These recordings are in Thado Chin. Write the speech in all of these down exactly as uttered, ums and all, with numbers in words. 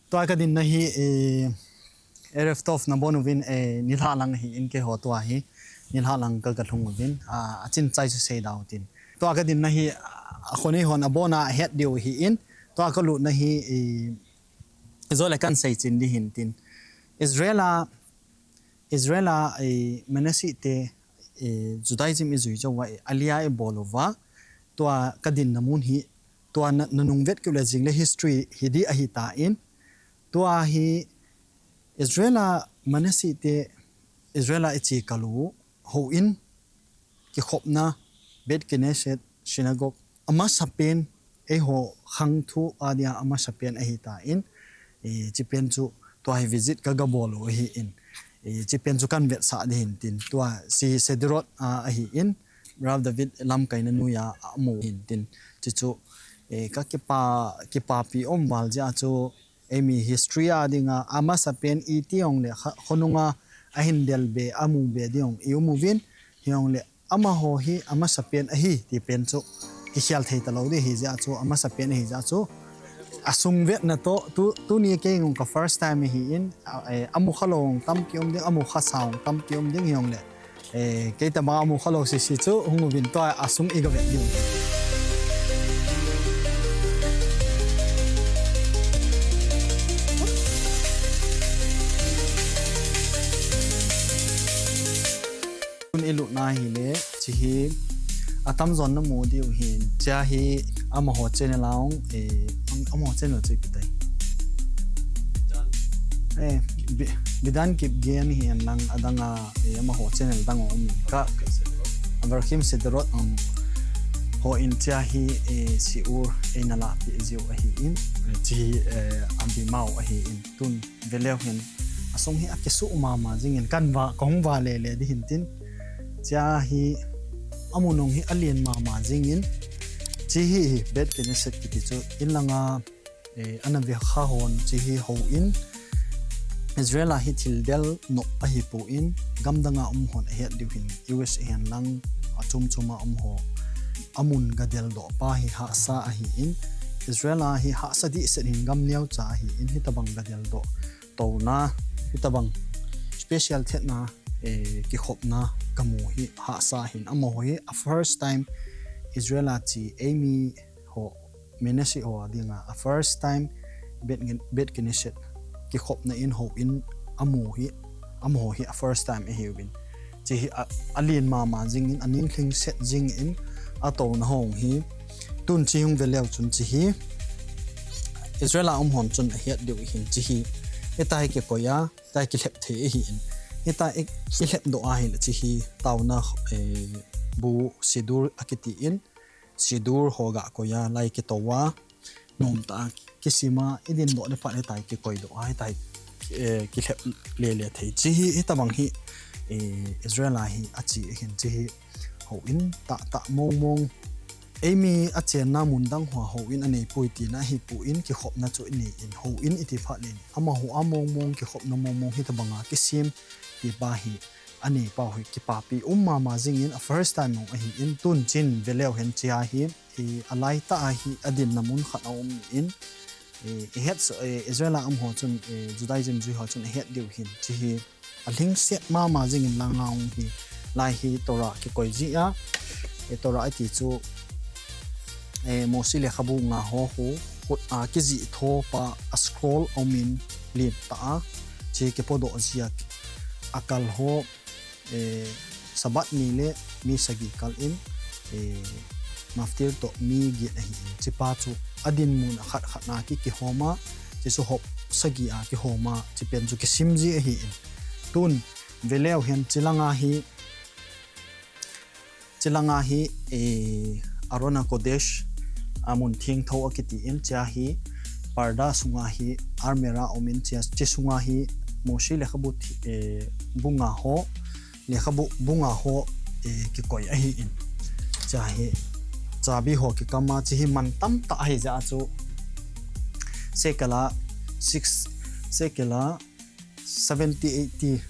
Tua kadinna hi, eh, Erev Tov nabon uvin, eh, nilhah lang ahin keiho tua hi. Nilhah lang ka, kalhung uvin, ah, achin chai chu seida utin. Tua kadinna hi, ah, akhonei hon abona ahet diu ahin. Tua kalutna hi, eh, ijole kan seichen ding hintin. Israel a, Israel a, eh, Manasseh te, eh, Judaism ijui jou uva, eh, Aliyah ibol uva. Tua kadinna mun hi, tua na, nanung vet kit le jing le history hi ding ahitan. Tua hi Israel a Manasseh te Israel a iche kal u houin kikhopna Beit Knesset synagogue amasapen eiho khangthu a dia amasapen ahitan, eh, hichepen chu tua hi visit ka, kabol u ahin, eh, hichepen chu kan vetsah ding hintin tua si Sderot a ahin Rav David lamkaina noiya amu hintin hichu, eh, ka kipa, kipapi um val jeh a chu eimi history a dinga amasapen iti jongle kha, khonunga ahin del be, amu be ding jong i um uvin, hijongle amaho hi amasapen ahi ti pen chu kikhel thei talou ding ahi jeh a chu amasapen ahi jeh a chu asung vetna toh tu, tuni kei jong ka first time ahin, a, eh, amu khalou jong tampi um ding, amu khasa jong tampi um ding hijongle. Eh, kei tobang amu khalou sese chu hung uvin tua asung i gavet diu. Tun ilutna hile, hiche hi atamjon namu diu hin, hiche hi amaho channel a jong, eh, am-, amaho channel chu ipi tai. Eh, Bi-, Bidan Kipgen hihen lang adanga, eh, amaho channel dang um in ka. Avraham Sderot, um, hon hiche hi, eh, shiur eina lahpeh jiu ahin, eh, hiche hi, eh, abimau ahin, tun veleu hen asung hi akisuh mama jingin kan va, kahung va lele ding hintin. Hiche hi amu nung hi alen mama jingin, hiche hi, hi Beit Knesset kiti chu in langa eh, ana ve kha hon hiche hi houin Israel a hi thil del nop ahipon, gamdang a um hon ahet diu hin, U S A hen lang achom chom a um ho amun gadel doh pa hi hahsa ahin, Israel a hi hahsa dehset hin gam neocha ahin, hitabang gadel doh touna, hitabang special thetna, eh, kikhopna kamu hi hahsa ahin, amaho hi a first time Israel a che eimi ho Manasseh ho a dinga a first time Beit, Beit Knesset kikhopna in houin amu hi, amaho hi a first time ahiuvin. Hiche hi a, alen mama jingin, aning lhingset jingin, atouna hon hi, tun hiche hung veleu chun hiche hi Israel a um hon chun ahet diu hin hiche hi. Hitia hi kikoi a, hitia hi kilhep thei ahin. Hitia i, ilhep doh ahile hiche hi taona, eh, bu sidur akitin, sidur ho gakoi a, lai kitou a, nomtah a kisima, idin doh le phat hitia hi kikoi doh a, hitia hi, eh, kilhep lele thei. Hiche hi, hitabang hi, eh, Israel a hi ache ahin hiche hi houin tahtah mong mong. Eimi achenna mun dang hoa houin anei poi tina ahipon kikhopna chu inei in houin iti phat le amaho a mong mong kikhopna mong mong hitabanga kisem ti pa hi anei pau hi kipapi um mama jingin a first time jong ahin tun hiche veleu hen hiche hi, eh, alaitah a hi adinna mun khat aum in, eh, ihet so, eh, Israel a um ho chun, eh, Judaism jui ho chun ahet diu hin hiche hi alhingset mama jingin langa hung hi, lai hi Torah kikoi jeh a, eh, Torah iti chu, eh, Mose lekhabu nga ho khu, khut a kijih tho pa a scroll aumin lentah a, hiche kipodoh jeh a akal ho, eh, Sabbath ni le mi sagi kal in, eh, maftir toh mi get ahin, hiche pa chu adinmun a khat khat na ki, kihom a, hiche chu hop sagi a kihom a, hiche pen chu kisim ji ahin. Tun, veleu hen hiche langa hi, hiche langa hi, eh, Aron HaKodesh, amun thengtho akitin, hiche hi parda sunga hi almirah aumin, hiche, hiche sunga hi Mose lekhabu thi, eh, bu nga ho, lekhabu bu nga ho, eh, kikoi ahin. Hiche hi chabi ho kikam a, hiche hi man tamtah ahi jeh a chu shekel a six, shekel a seventy, eighty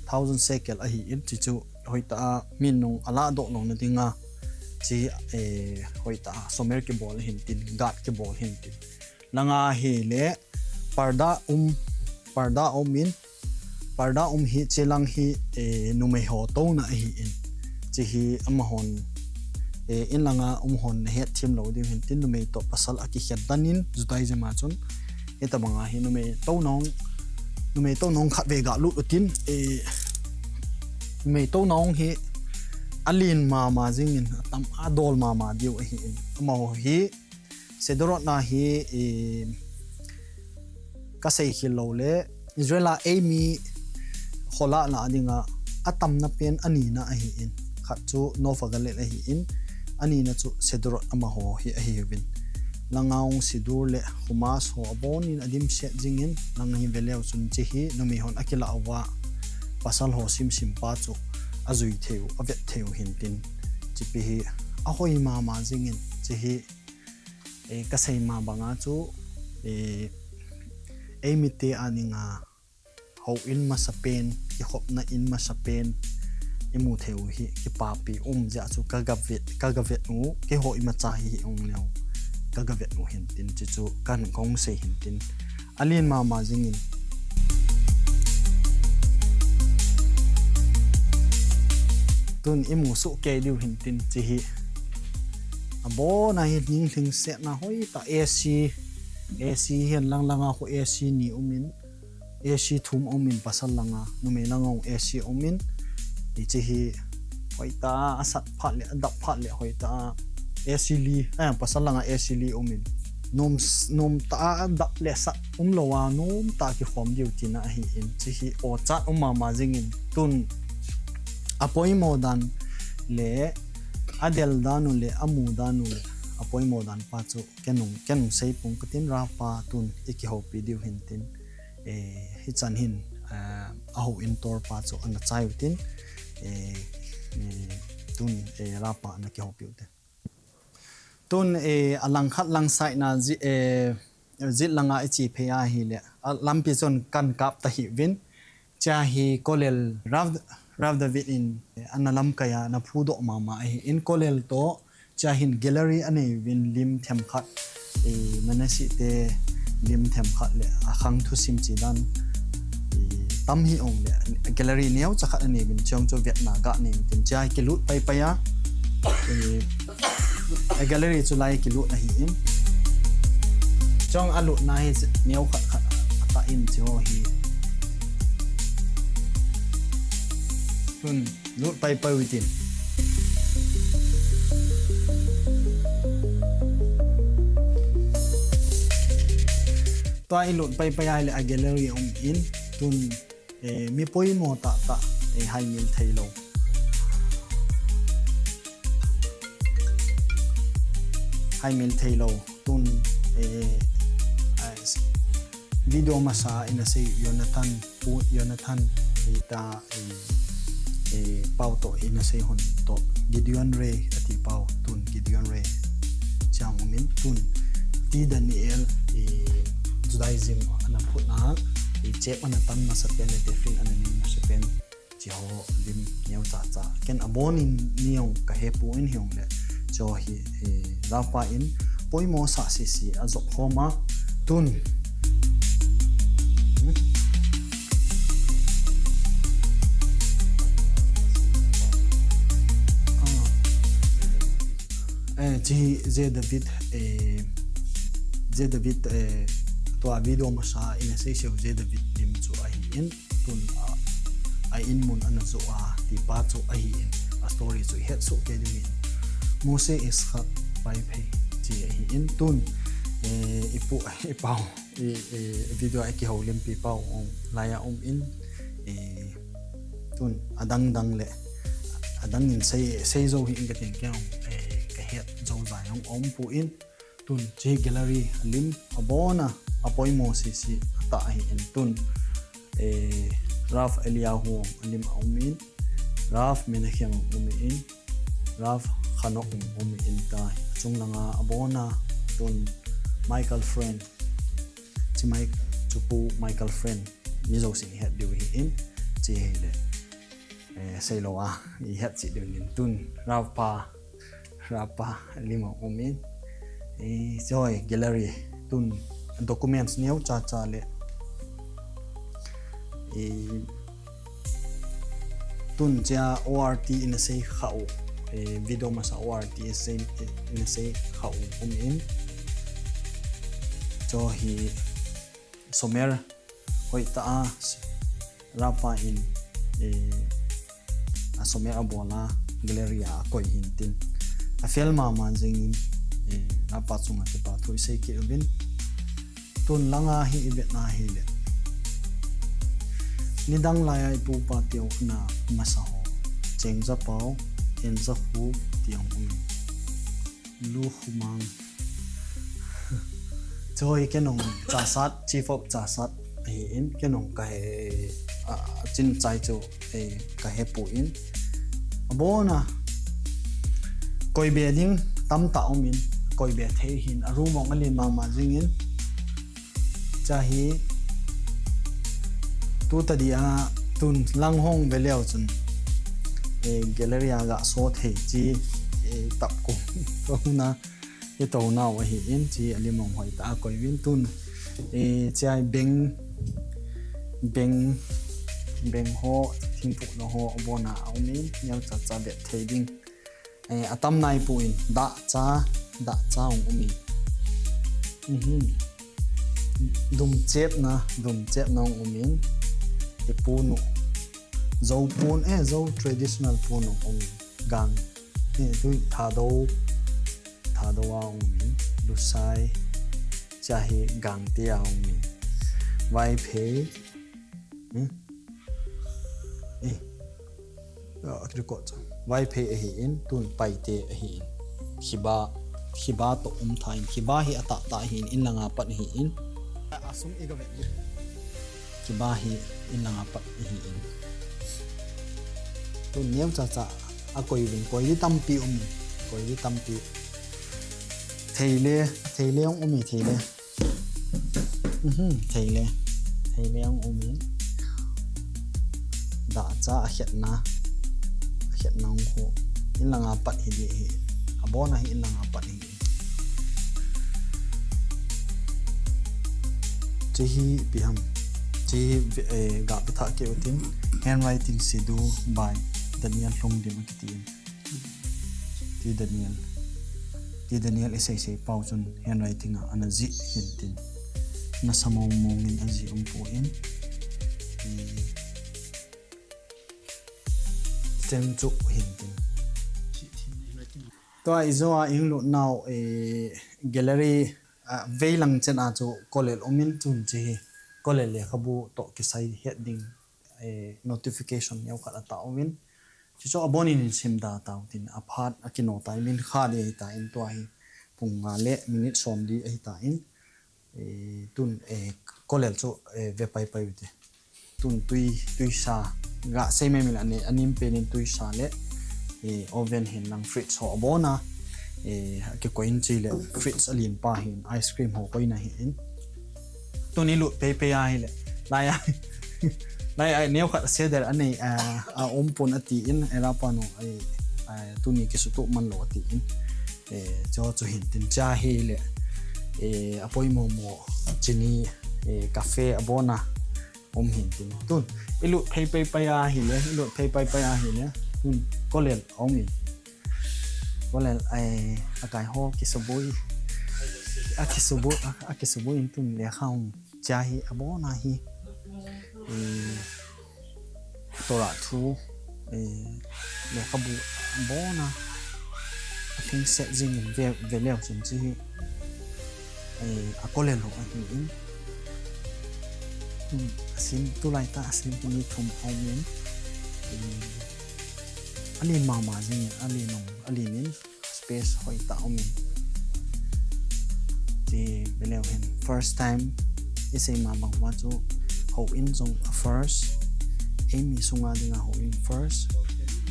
thousand shekel ahin, hiche chu hoitah a min nung alah doh louna dinga, hiche, eh, hoitah a somer kibol hintin, gad kibol hintin. Langa hile parda um, parda um in, parda um hi, chelang hi, eh, numei ho touna ahi in. Chehi amahon, eh, in langa um hon nahet thim lou diu hin tin, numei toh pasal akikhen tan in, Judaism a chun. Hitabanga hi numei touna hung, numei touna hung khat ve galut utin, eh, numei touna hung hi alen mama jingin, atam adol mama diu ahi in. Amaho hi, Sderot na hi, eh, kasei khel lou le, Israel a eimi kholah na dinga atamna pen anina ahi in. Khat chu Nof HaGaliל ahi in, anina chu Sderot amaho hi ahi uvin. Langa hung Siddur le Chumash ho abonin adimset jingin, langa hi veleu chun chehi numei hon akilah uva, pasal ho simsim pa chu ajui thei u, avet thei u hin tin. Chepi hi ahoi mama jingin, chehi, eh, kasei ma banga chu, eh, eimite a dinga houin masapen, kikhopna in masapen imu thei u hi kipapi um jeh a chu kagavet, kagavet u, keiho imacha hi hung leu kagavet u hin tin, chechu kan kong sei hin tin. Alen mama jingin. Tun imu soh kei diu hin tin chehi. Abona hi ninglhingsetna hoitah, AC, AC hihen lang langa khu AC ni umin, AC thum umin, pasal langa, numei langa hung AC umin, hiche hi hoitah, asat phat le, adap phat le hoitah, AC li, eh, pasal langa AC li umin. Nom, nomtah a adap le sat umlou a, nomtah a kikhom diu tina ahi in, chehi ochat um mama jingin, tun apoimo dan le, adel dan u le, amu dan u le, apoimo dan pa chu ken hung, ken hung sei pong katin, Rav pa tun ikihoupi diu hin tin. Eh, hichan hin, eh, ahouin tor pa chu ana chai utin, eh, eh, tun, eh, Rav pa ana kihoupi utin. Tun, eh, alangkhat lang side na ji-, eh, jet langa iche phei ahile, alampi chun kan kap ta hih uvin. Chea hi Kollel Rav, Rav David in, eh, ana lamkai a, ana phudoh mama ahi in, Kollel toh, chea hin gallery anei uvin, lim themkhat, eh, Manasseh te lim themkhat le akhang thusim che dan, eh, tam hih jongle, gallery neocha khat anei uvin, chea chu vetna ga nei uvin tin, chea kilut paipai a, eh, a gallery chu lai kilut ahi in. Chea alutna hi neo khat khat atah in, cheho hi. Tun lut paipai utin. Tua ilut paipai ahile a gallery um in, tun, eh, mi poimo tahtah, eh, haimil theilou. Haimil theilou, tun, eh, ah, video masa ina sei Jonathan, pu Jonathan, ita, eh, eh, pau toh ina sei hon toh Gideon Ray ati pau, tun Gideon Ray. Chea umin, tun T Daniel, eh, Judaism ana phutna, eh, chep ana tan masapen, eh, Tefillin ana nei masapen. Cheho lim neocha cha. Ken abonin neo kahepon hijongle. Cheho hi, eh, Rav pa in poimo sah sese ajop khom a. Tun. Hmm. Ah. Eh, chehi J David, eh, J David, eh, tua video masa ina sei seu J David lim chu ahi in. Tun a, a in mun ana joh a, ti pa chu ahi in, a story chu ihet soh kei diu hin. Moshe Yitzchak Vaiphei ti ahi in, tun, eh, ipu, ipau, i, i video a ikihoulimpi pau hung laiya um in, eh, tun adang dang le, adang in sei, sei jou hih in katin kei jong, eh, kahet jou jeng jong aumpoi. Tun, chehi gallery alim, abona, apoimo sese atah ahi in, tun, eh, Rav Eliyahu alim aum in, Rav Menachem aum in, Rav Hanok aum in ta, chung langa abona, tun, Michael Friend, chi Mike, chupu Michael Friend, mi jousen het diu ahi in, chehi le, eh, seilou a, ihet cheh diu in, tun, Rav pa, Rav pa lim aum in, eh, cheho gallery, tun, documents neo cha cha le, eh, tun chia O R T in a sei kha u, eh, video masa O R T in a sei, eh, in a sei kha u um in. Cho hi somer hoi ta a, rapa in, eh, a somer a bola gallery a koi hin tin. A fel mama jing in, eh, rapa chunga kipa thu i sei ki uvin. Tun langa hi i vetna hi le. Nidang lai a i pupa teu na masa ho. Cheng za pau, en za khu tiang um. Lu khumang. Choi kenong chasat, chief of chasat. Ahi in kenong ka he, a, chin chai chu, eh, ka he pu in. Abona. Koi be ding tam ta um in. Koi be thei hin. A room ong a lin mama jing in. Cha hi tu ta dia tun lang hong ve leo chun, eh, gallery a ga so thei chi, eh, tap ko. To na, eh, to nau ahi in chi a lim ong hoi ta koi vin tun. Eh, chia beng, beng, beng ho, thing phu no ho, abona a um in, neo cha cha vet thei ding. Eh, a tam nai pu in, da cha, da cha ong um in. Mhm. Dum chep na, dum chep na ong um in. I pu nu. Zo pun, eh, Zo traditional pun ong um in. Gang. Eh, tu Thado, Thado a ong um in. Lusai. Cha hi gang te a ong um in. Vaiphei. Hmm? Eh. Ah, record. Vaiphei ahi in, tun paite ahi in. Khiba, khiba to um tha in. Khiba hi a ta ta ahi in, in langa pat ahi in. A, a sum i ga vet ni. Khiba hi in langa pat ahi in. Tun neo cha cha a koi vin, koi li tampi um. Koi li tampi. Theile, theile ong um i theile. Mhm, theile. Theile ong um in. Da cha a khetna. A khetna ong khu. In langa pat hi di hi. Abona hi in langa pat hi. Chi hi ipi ham. Chi hi, eh, ga pi tha ke utin. Handwriting Sidhu by Daniel Lhungdim akiti in. Ti Daniel. Ti Daniel i sei sei pau chun handwriting a ana ji hin tin. Na sa mong mong in a ji um pu in. I chen chu hin tin. Tua i zo a ing lut nau, eh, gallery, ah, veilang chen a chu kolel um in chun chi hi. Kolel lekhabu to kisai het ding, eh, notification neo khat a ta um in. Chi chu abon in sim da tau tin a phat a kino ta in kha di ahi ta in tua hi pung nga le minute som di ahi ta in, eh, tun, eh, kolel chu, eh, ve pai pai u te. Tun tui, tui sa, ga sei mai mi la ne, anim pen in tui sa le, eh, oven hin lang fridge ho abona, eh, ke ko in chi le fridge a lin pa hin ice cream ho ko in ahi in. Tuni lut pei pei ahi le. Lai a, lai a, neo khat seder anei, a, a um pun ati in, era pa no, ai, ai, tuni kisu tu man lo ati in. Eh, cho chu hin tin cha hi le. Eh, a poi mo mo, chini, eh, cafe abona, um hin tin. Tun, i lut pei pei pei ahi le, i lut pei pei pei ahi le. Tun, kolel, um in. Kolel, ai, a kai ho, kisubui. A kisubui, a, a kisubui in tun, le kha um. Cha hi, abona hi. Eh, Torah thu, eh, lekhabu abona. A thing set jing in ve, ve leo chun chi hi. Eh, a kolel ho ahi in. Hmm, a sin tu lai ta, a sin tu ni thum hong in. Hmm, a lin mama jing in, a lin nong, a lin in. Space hoi ta um in. Ti ve leo hin. First time, i sei ma bang ma chu, ho in jong a first. Ei mi sunga dinga ho in first.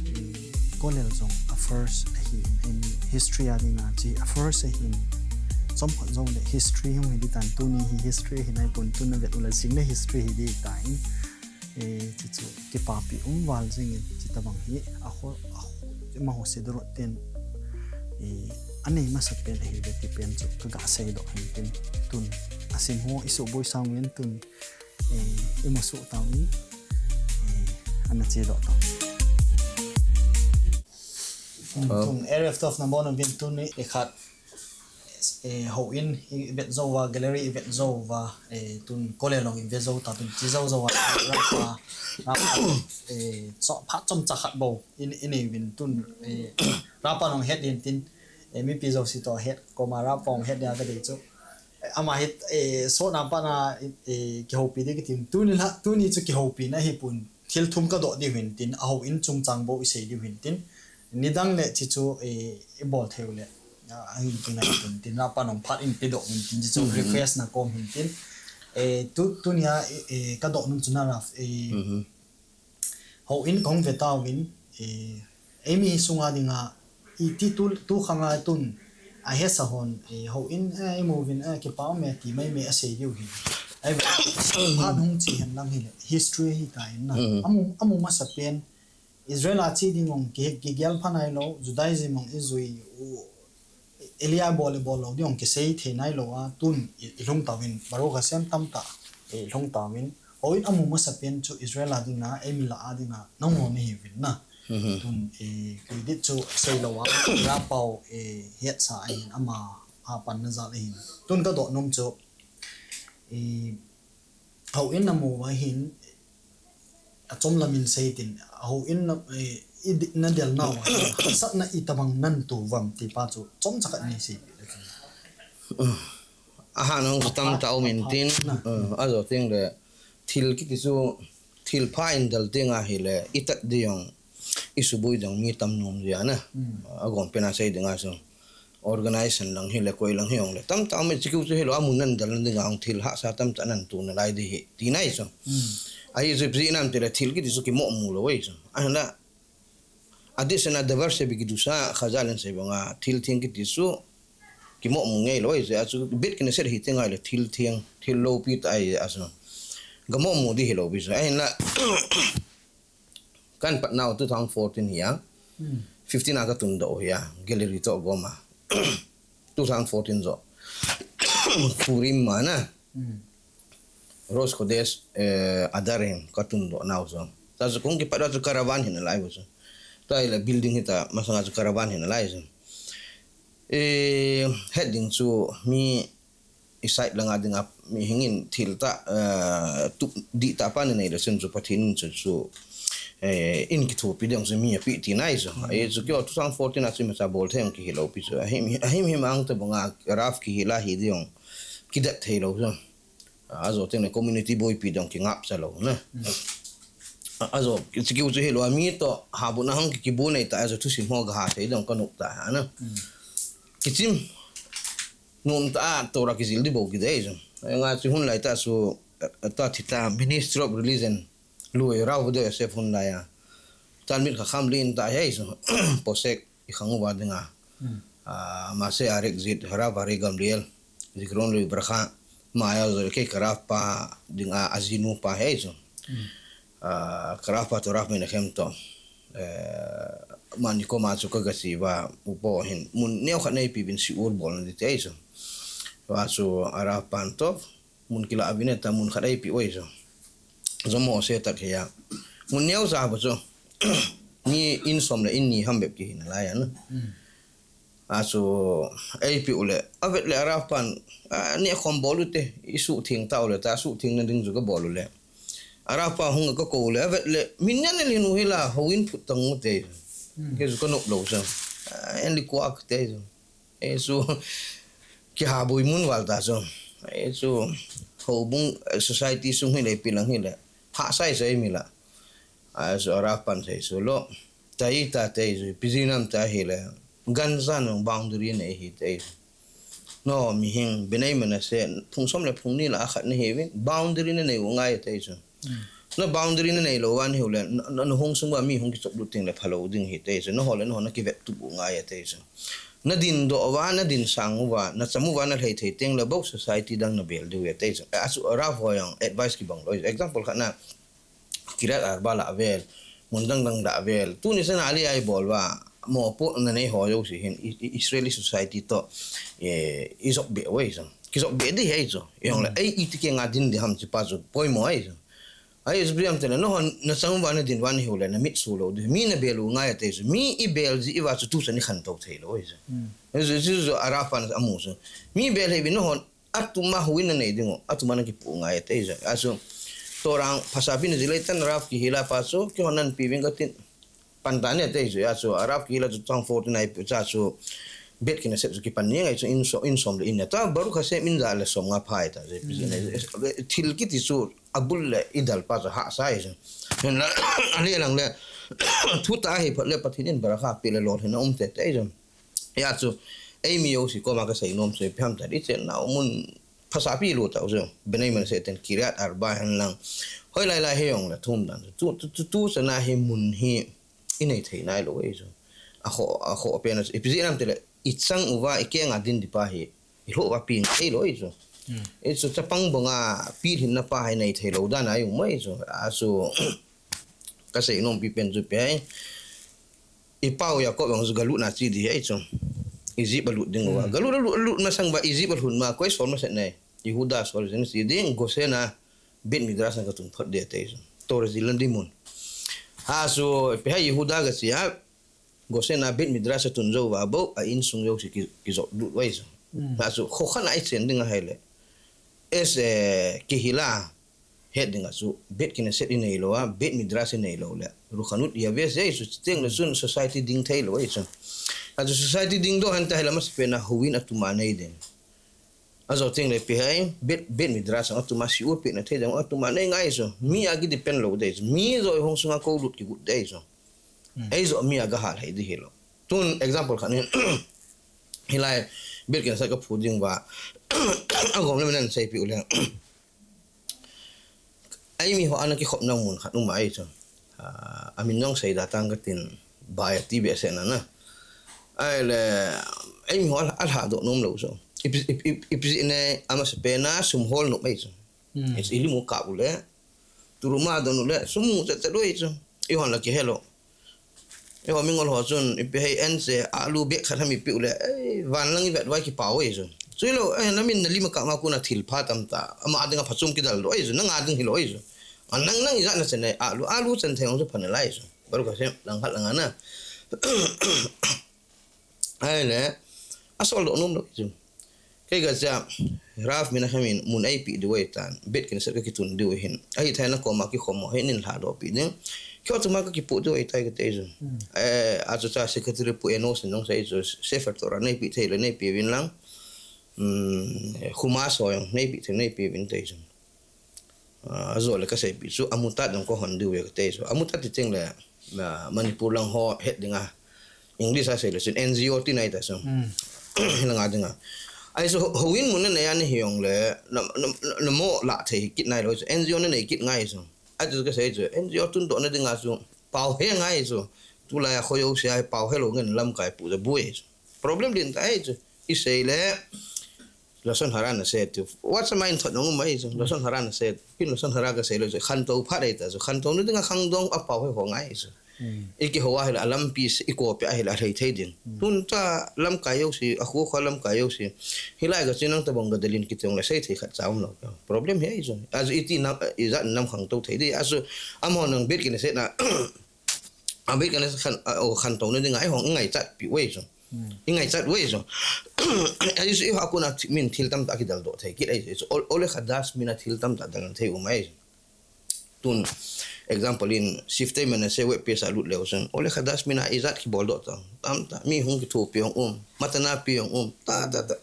Eh, kolel jong a first. Ahi in, ei mi history a dinga chi a first ahi in. Som hoi jong le history hung hi di tan tuni hi history hi nai pun tun na vet u la sing le history hi di ta in. Eh, chi chu kipapi um val jing in chi ta bang hi a ho, a ho, ma ho se dro ten. Eh, anei masapen ahiuve ti pen chu kaga seidoh hin tin, tun asim ho isuboi sang uvin tun, eh, imusuh tauvin, eh, ana chedoh tau. Hmm, tun area of twelve na bol uvin tun ni, eh, khat, eh, houin ivet jou uva, gallery ivet jou uva, eh, tun kole long ivet jou ta tun chi jou jou a, rapa, rapa, eh, cho, phat chomcha khat bou in, inei uvin tun, eh, rapa nong het din tin, eh, mipi jouse toh het, koma rapa hong het dia kadei chu. Eh, ama hi, eh, sotna pana, eh, kihoupi di kitim. Tuni la, tuni chu kihoupi na hipon. Thil thum kadoh diu hin tin, ahouin chungchang bou isei diu hin tin. Nidang le chi chu, eh, ibol thei u le. Ah, ahin tin ahin tin, tin rapa nong phat in pedoh hin tin, chi chu request na kom hin tin. Eh, tu, tunia, eh, eh, kadoh nom chu na rap, eh, houin kong ve tauvin, eh, eimi sunga dinga, iti tu, tu khanga tun, ahesa hon, eh, houin, eh, imu uvin, eh, kipa ume ti maimai asei diu hin. Ai, phat hung chi hen lang hile, history hita in na. Amu, amu masapen, Israel a che ding ong ki, kigel pha nailou, Judaism ong ijui u, Elia bol le bol lou ding ong kisei thei nailou a, tun i, ilhung tauvin, Baruch Hashem tamtah, ilhung tauvin. Houin amu masapen chu Israel a dinga, eimi lah a dinga, nangho nahiuvin na. Tun, eh, credit chu seilou a, rapa u, eh, hetsa ahin, ama, apanna jal ahin. Tun kadoh nom chu, eh, houin namu uva hin, achom lamin sei tin, houin na, eh, i di, nadel nauva hin, hatsatna itobang nanto uvem ti pa chu, chomcha khat nei sei. Ahat nung chu tamtah um in tin, eh, ajo teng le, thil kiti chu, thil pha in del teng ahile, itat ding ong, isuboi ding ong mi tam nom jia na. Agom pen a sei ding a chu. Organization lang hile, koi lang hi ong le. Tamtah um e, chi kiu chu hilou, amun nadel na dinga ong thil hahsa tamtah nanto nalai di hi, tina ahi chu. Ahi chu ipi jeh ham tile thil kiti chu kimoh mu lou ahi chu. Ahinla, addition a diversity bi kidusa, Chazal in sei banga, thil theng kiti chu kimoh mu ngeilou ahi chu. Achu bit kina set hi teng ahile thil theng, thil loupi tah ahi achu. Kamoh mu di hilou pi chu. Ahinla, Kan pat nau two thousand fourteen hi a. Fifteen a katundoh hi a. Gallery toh gom a. Two thousand fourteen jo. Purim ma na. Rosh Khodesh, eh, Adar hin katundoh nau jo. Tachu kong kipat chu caravan hi nalai bo chu. Tahile building hita masanga chu caravan hi nalai chu. Eh, het ding chu mi i side langa dinga, mihing in thil tah, eh, tup dih tah pa nanei le chun chu Pathen in chu, chu, eh, in kithopi ding chu mi api tina ahi chu. Ahi chu keiho two thousand fourteen a chu imacha bol thei ong kihilou pi chu. Ahim, ahim him ang tabanga Rav kihil a hi ding kidet thei lou chu. Ajo teng le community boipi ding kingapcha lou na. A, ajo, chu keiho chu hilou a mi toh, ha bu na hang ki, kibu nei ta ajo thusim ho kaha thei ding kanop ta ha na. Kichim. Nom tah a Torah kijil di bou kidei chu. Nga chu hun lai tah chu, eh, tah thita Ministry of Religion, lui Rav Vodah Yosef hun lai a. Talmid Chacham lin tah ahi chu. Posek i khang uva dinga. Ah, Maaseh Yareik Zid, Rav Aryeh Gamliel, Zichrono Livracha, Maya Zolke ka Rav pa dinga, ajinu pa ahi chu. Ah, ka Rav pa toh Rav Menachem toh. Eh, mani koma chu kaga che uva, upa hin. Mun neo khat neipe uvin shiur bolna ding ti ahi chu. Tua chu a Rav pan toh, mun kila uvin e ta mun khat eipe u ahi chu. Jomo se tak hi a. Mun neo sa bo chu. Mi in som le in ni ham bep kihi nalai a na. Achu, eipe u le, avet le a Rav pan, a, neh khom bol u te, i suhtheng tau le, ta suhtheng na ding chu kabol u le. A Rav pa hung a kakou le, avet le, min neh le nu hi la, houin phut tang u te. Kei chu kanop lou chu. A, en li kuak te chu. E chu, kihaboi mun val ta chu. E chu, houbung, eh, society sung hi le, ipi lang hi le. Hahsa i sei mi la. A chu a Rav pan sei chu lo. Tahi ta te chu, ipi jeh ham ta hi le. Gancha nung boundary nei hi te. No, mihing, Bnei Menashe, phung som le phung ni la a khat nahiuvin, boundary nanei u ngai te chu. Na boundary nanei lou uva nahiu le, na, na, na hung sung uva mi hung kichop lut teng le phalou ding hi te chu. Naho le naho na kivet tup u ngai te chu. Na dindoh uva, na dinsang uva, na cham uva, na lhai thei teng le bou society dang na bel diu e te chu. A chu a Rav ho jong advice kibang lou. Example khat na, Kiryat Arba la vel, mun dang dang la vel. Tuni chan a li a i bol uva, mopohna nei ho jouse hin, i, i, Israeli society toh, eh, i jop be uve chu. Ki jop be di ahi chu. Jong le, mm, ei, iti kenga din di ham chu pa chu poimo ahi chu. Ahi chu ipi ham tile, nahon, na chang uva na din uva na hiu le, na mit su lou di. Mi na bel u ngai ati chu. Mi i bel ji uva chu tu chan i khantou thei lou ahi chu. Mm. Ahi chu, chu, chu, a Ralph pan a mu chu. Mi bel hih uvin nahon, atuma houin na nei diu, atuma na kipoh ngai ati chu. Ahi chu, torang phasapina ji le tan Ralph Kihila pa chu, kihon nan pe uvin ka tin. Pan ta ne ati chu, ahi chu, a Ralph Kihila chu two thousand fourteen a i pu cha chu, Beit Knesset chu kipan ni ngai chu, in so, in som le in ne. Ta Baruch Hashem in ja le som nga phai ta, je pi ne. Mm. Thil kiti chu, a bul le i dal pa chu hahsa ahi chu. Hinla, a le lang le, thu ta hi phat le Pathen in barakha pe le lolhinna um tei tei chu. Ahi chu, ei mi jouse koma ka sei nom chu, ipi ham tile, i chenna mun phasapi lou tau chu. Bnei Menashe ten Kiryat Arba hen lang. Hoilai lai hi jong le thum dan chu. Tu, tu, tu, tu chana hi mun hi i nei thei nai lou ahi chu. A kho, a kho pen a chu. Ipi jeh ham tile, i chang uva, i kenga din di pa hi. I lhoh uva pi thei lou ahi chu. Hmm. Ahi chu chapang banga pilhinna pa hi nei thei lou dan a i um ahi chu. Ahi chu, ka sei nom pi pen chu ipi ham. I pau Yaakov jong chu galut na chi di ahi chu. Egypt a lut ding uva. Hmm. Galut, lut, lut masang uva Egypt a lhun ma, koi sol masat nai. Yehuda sol jeng chi ding, Gosen a Beit Midrash na ka tun phot di ati chu. Torah jilna di mun. Ahi chu, ipi ham Yehuda ka chi a, Gosen a Beit Midrash a tun jou uva bou, a insung jouse ki, ki jop lut uve chu. Hmm. Ahi chu, kho khat a i chen ding ahile. As, eh, Kihila, het ding a chu, Beit Knesset i nei lou a, Beit Midrash i nei lou le. Ruchanut Yaveh ahi chu, chuteng le chun society ding thei lou ahi chu. Ahi chu society ding doh hen ta hile masapen a houin atuma nei ding. Ajo teng le ipi ham, Beit, Beit Midrash atuma shiur pehna thei ding, atuma nei ngai chu. Mi a ki depend lou di chu. Mi joh hung sunga ko lut kigot di chu. Hmm. Ei joh mi a ga hal hei di hilou. Tun example khat ni, hilai, Beit Knesset ka phu ding uva. Agom le min a sei pi u le. Ei mi ho ana kikhop na mun khat um ahi chu. Ah, amin jong sei da tang ka tin, bai ti be se na na. Ahile, ei mi ho a, a lha doh nom lou chu. Ipi, ipi, ipi, ipi ne, amasapen a sum hol nom ahi chu. Hmm. Ahi chu i lim u kap u le. Terumah don u le, sum mu chet chet u ahi chu. Eihon la kihe lou. Eiho Mingol ho chun, ipi ham, an se, alu bag khat ham i pe u le, eh, van lang i vet uva kipa u ahi chu. Chu hilou, eh, na min na lim a kap ma kon a thil pha tamtah. Ama dinga phachom kidal doh ahi chu, nang a ding hilou ahi chu. A nang, nang ijat na chen nai, alu, alu chen thei jong chu pha nalai chu. Baruch Hashem, lang khat lang a na. Ahile, asol doh nom lou chu. Kei ka cha, Rav Menachem in mun eipeh diu ahitan, Beit Knesset ka kitun diu ahin. Ahi thei na koma kikhom ho hin eilhadoh peh ding. Keiho tuma ka kipoh diu ahitai kati chu. Hmm. Eh, achu cha secretary Pu Enos in jong asei chu, Sefer Torah neipeh thei le neipeh uvin lang. Hmm, Chumash ho jong neipeh thei neipeh uvin ati chu. Ah, ajo le ka seipeh chu, Amutat jong ka hon diu ve kati chu. Amutat ti teng le, ah, Manipur lang ho het dinga. English a sei le chun N G O ti nai ta chu. Hmm. Lang a dinga. Ahi chu ho, houin mun na nei a na hi jong le, na, na, na, na mo la thei kit nai lou chu. N G O na nei kit ngai chu. Ahi chu ka sei chu, N G O tundoh na dinga chu. Pao he ngai chu. Tulai a kho jouse a pao he lou ngen lamkai pu ja bu ahi chu. Problem din ta ahi chu. I sei le, Lashon hara na sei ti. What's my thought nong mai chu. Lashon hara na sei. Ipin lashon hara ka sei lou chu. Khantou phat ahi ta chu. Khantou na dinga khangdong a pao he ho ngai chu. Hmm. I kihou a hile a lampi se, i kopi a hile a lhai thei din. Hmm. Tun ta lamkai jouse, a khu khu lamkai jouse. Hilai ka chu nang tabang ka dalin kiti jong le sei thei khat cha um lou. Problem hi ahi chu. Achu iti nam, ijat nam khangtou thei di. Achu amaho nang Beit Knesset na, a Beit Knesset khan, a, o khantou na dinga, eihon i ngaichat pi u ahi chu. Hmm. I ngaichat u ahi chu. Ahi chu, eiho a kon a thi-, min thil tamtah kidal doh thei kit ahi chu. Ol-, Ole Chadash min a thil tamtah dal thei um ahi chu. Tun, example in, Sifte Menashe web page a lut leu chun, Ole Chadash min a ijat kibol doh tam, tamtah, mi hung kithopi jong um, matana pi jong um, ta, ta, ta.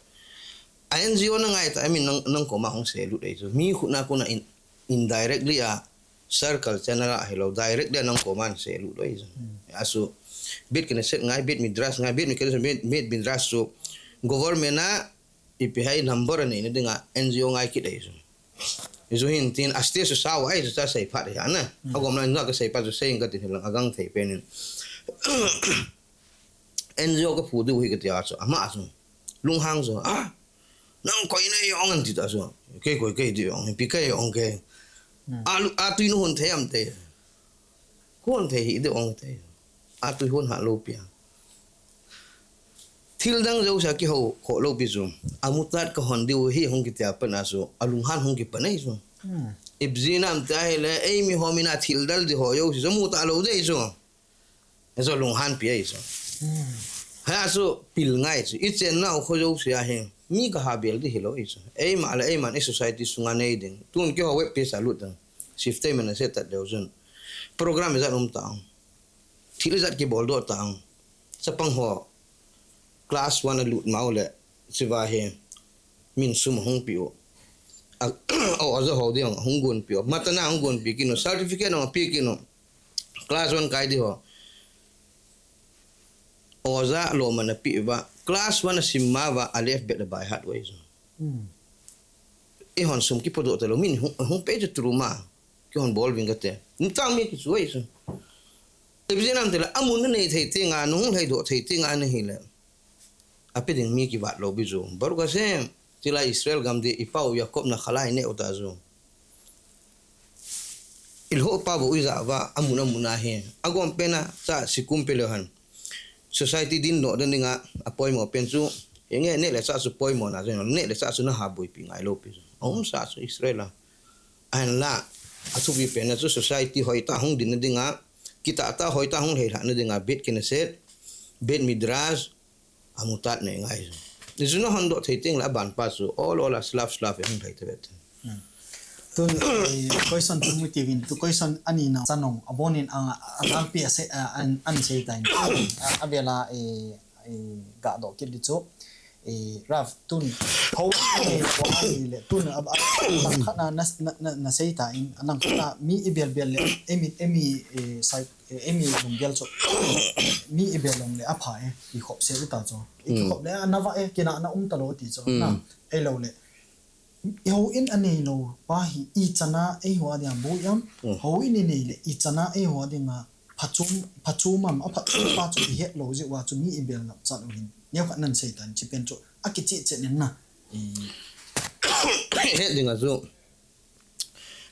A N G O na ngai ta, I mean, nang, nang koma hung sei lut ahi chu. Mi khut na kon a in, indirectly a, circle channel a hilou, directly a nang koma sei lut ahi chu. Hmm. Achu, Beit Knesset ngai, Beit Midrash ngai, Beit Knesset, Beit, Beit Midrash chu, government a, ipi ham number a neina dinga N G O ngai kit ahi chu. Hichu hin tin, a state chu sao ahi chu, cha sei phat ahi ana. Hmm. Agom lai na ka sei phat chu, sei ing ka tin hilang, agang thei pen in. N G O ka phu diu hi ka ti a chu, ama chu. Lunghang chu, ah, nang koi na jong an ti ta chu. Kei koi kei di jong, ipi kei jong kei. Hmm. Alu, atui nu hon thei am te. Hon thei hi di jong te. Atui hon ha lou pi a. Thil dang jouse a kihou khoh lou pi chu. Amutat kahon diu hi hung kiti a pat a chu, alunghan hung kipan ahi chu. Hmm. Ipi jeh ham tia ahile, eimi ho min a thil del di ho jouse chu amu talou ding ahi chu. Hichu lunghan pi ahi chu. Hmm. Hia chu pil ngai chu. I chenna u kho jouse a hi, mi kaha bel di hilou ahi chu. Eima le eima i society sunga nei ding. Tun keiho web page a lut ding. Shift time na se tat leu chun. Program ijat um tang. Thil ijat kibol doh tang. Chapang ho class one a lut mau le, chuva hi, min sum hung piu. A, o, oja ho ding hung gon piu. Matana hung gon pi kinu. Certificate hung pi kinu. Class one kai di ho. Oja loma na pi uva. Class one a sim ma uva, a left bet a by heart uve chu. Hmm. Eihon sum kipodoh talou, min hung, hung pe chu tru ma. Kihon bol ving kate. Nitang mi kichu ahi chu. Ipi jeh ham tile, amun na nei thei teng a, nahung lhai doh thei teng a na hile. Ape ding mi kivat lou pi chu. Baruch Hashem, chulai Israel gam di, i pau Yaakov na khalai ne uta chu. I lhoh pa bou i ja uva, amun amun a hi. Agom pen a, cha sikum pe leu hen. Society din doh den ding a, apoimo pen chu. Inge ne le cha chu poimo na chu, ne le cha chu naha boipi ngai lou pi chu. Aum sa chu Israel a. Ahinla, athupi pen a chu society hoitah hung din na ding a, kitah tah hoitah hung lhai lhah na ding a, Beit Knesset, Beit Midrash, amutat nei ngai chu. Ni chu nahon doh thei teng le aban pa chu, ol ol a slav slav e hung lhai ta ve te. Hmm. Tun, eh, question tun mu tivin, tu question ani na chanong, abonin ang, a, a, a, an, an sei ta in. A, a vela, eh, eh, ga doh kit di chu. Eh, Rav, tun, ho, eh, ho ani le, tun, a, a, a, khat na, na, na, na sei ta in, a nang khat na, mi i bel bel le, emi, emi, eh, sai, eh, emi lunggel chu. Mi i bel long le, apha, eh, i khop se u ta chu. I khop le, a na va, eh, kina na um ta lou ti chu. Na, ei lou le. I houin a neilou pa hi, i chana ei ho a dinga boi am, houin i nei le, i chana ei ho a dinga phachom, phachom am, a phachom pa chu i het lou jeh uva chu mi i bel ngap chat u hin. Neo khat nan sei tan, chi pen chu, a kicheh cheh nen na. I het ding a chu,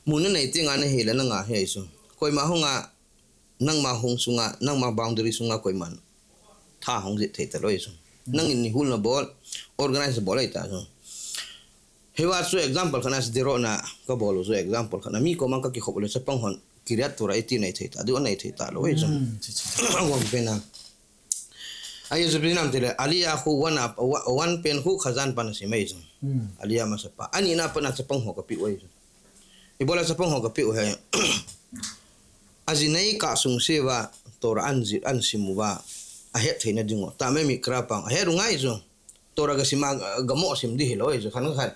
mun na nei teng a na hi le na nga hi ahi chu. Koima hung a, nangma hung sunga, nangma boundary sunga koiman tha hung jih thei ta lou ahi chu. Nangin ni hul na bol, organize bol ahi ta chu. Hiva chu example khat na si dero na ka bol u chu example khat na mi koma ka kikhop le chapang hon Kiryat Torah iti nei thei ta, di nei thei ta lou ahi chu. Hmm, chi, chi, chi. Agom pen a. Ahi chu pi nam tile, Aliyah khu one up, wa-, one pen khu Khazan pan a sim ahi chu. Hmm. Aliyah masa pa. Ani na pan a chapang ho ka pe u ahi chu. Ibola chapang ho ka pe u ahi. Ajinei ka sung se uva, Torah an jih, an sim uva, a het theina ding u. Tamei Mikra pang, a het u ngai chu. Torah ga sim a, ga mo sim di hilou, chu khan khan.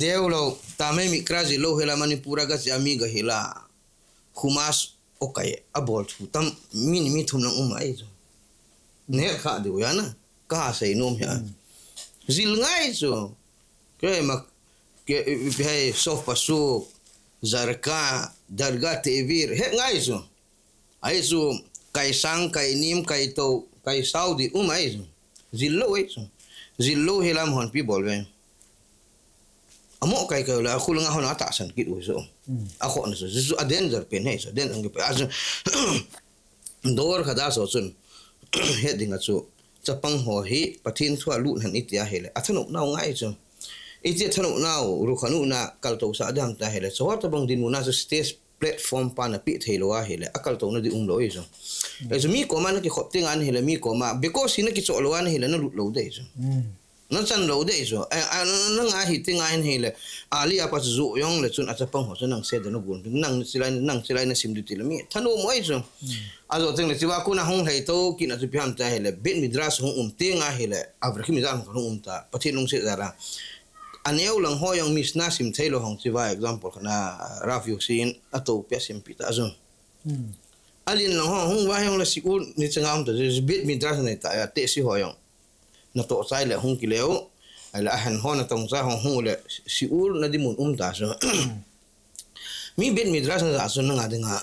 Deu lou, Tamei Mikra jih lou hila Manipur a ga jih a mi ga hila. Chumash o kai, a bol thu tam, mi ni mi thum lang um ahi chu. Ne kha diu ya na, ka sei nom ya. Hmm. Jil ngai chu. Ke ma, ke, pe hai, Sof Pasuk, Zarka, Darga Tevir, het ngai chu. Ahi chu, kai sang, kai nim, kai to, kai saudi um ahi chu. Jil lou ahi chu. Jil lou hilam hon pi bol ve. Amo kai kai la, khul nga hon a tahsan kit u chu. Hmm. A kho na chu, chu a danger pen ahi chu, danger pen. A chu, dor khat a chu chun, het ding a chu, chapang ho hi, Pathen thu a lut hen iti a hile, a thanop nau ngai chu. Iti a thanop nau, rukhanu na, kaltou sa dam ta hile, chu tabang dinmun a chu stage platform pa na pe thei lou a hile, a kaltou na di um lou ahi chu. Hmm. Ahi chu mi koma na kikhop teng a na hile, mi koma, because hi na kichoh lou a na hile, na lut lou ding ahi chu. Hmm. Na chan lou ding ahi chu. A, a, na, na nga hi teng a hin hile, Aliyah pa chu jong le chun a chapang ho chu nang se da na gun. Nang chilai, nang chilai na sim di ti le mi. Thanom ahi chu. Hmm. A jo teng le chiva kuna hung lhai to, kin a chu pi ham ta hile, Beit Midrash hung um teng a hile, Avraham jan hung um ta, Pathen lungset jal a. A neo lang ho jong Mishnah sim thei lou hung chiva example khat na Rav Yossi in a to pia sim pi ta jong. Hmm. A lin lang ho hung va jong la shiur ni changa um ta jong Beit Midrash nei ta ya te si ho jong. Na to chai le hung ki leu. Ai la a hen ho na tong cha ho hung le shiur na di mun um ta jong. Hmm. Mi Beit Midrash na ja chu na nga dinga,